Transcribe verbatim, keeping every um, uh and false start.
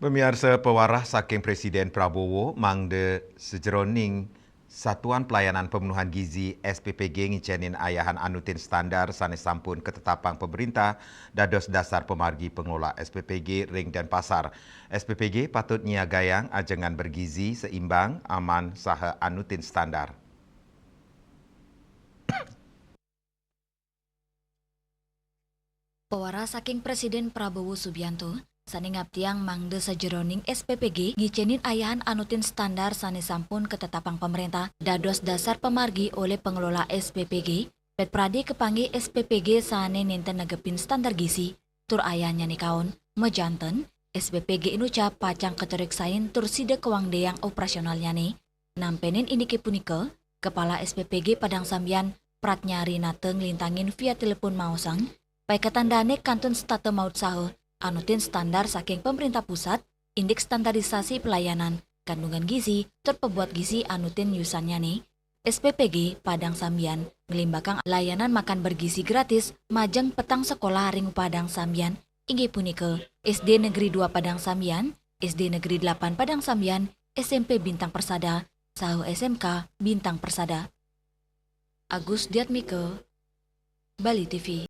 Pamiarsa, pewarah saking Presiden Prabowo mangda sajeroning Satuan Pelayanan Pemenuhan Gizi, S P P G, ngicenin ayahan anutin standar sane sampun katetapang pemerintah dados dasar pamargi pengelola S P P G ring Denpasar. S P P G patut nyiagayang ajengan bergizi, seimbang, aman, saha anutin standar. Pewarah saking Presiden Prabowo Subianto sane ngaptiang mangda sajeroning S P P G ngicenin ayahan anutin standar sane sampun katetapang pemerintah dados dasar pamargi olih pengelola S P P G, pet prade kapanggih S P P G sane nenten negepin standar gizi, tur ayahannyane kaon, majanten, S P P G inucap pacang katureksain tur sida kawangdayang operasionalnyane. Nampenin indike punika, Kepala S P P G Padang Sambian, Pratnya Rinata, nglintangin via telepon maosang, paiketan dane kantun setata mautsaha anutin standar saking pemerintah pusat, indik standarisasi pelayanan, kandungan gizi, tur pebuat gizi anutin yusannyane. S P P G Padang Sambian nglimbakang layanan makan bergizi gratis majeng petang sekolah ring Padang Sambian, inggih punika S D Negeri dua Padang Sambian, S D Negeri delapan Padang Sambian, S M P Bintang Persada, saha S M K Bintang Persada. Agus Diatmika, Bali T V.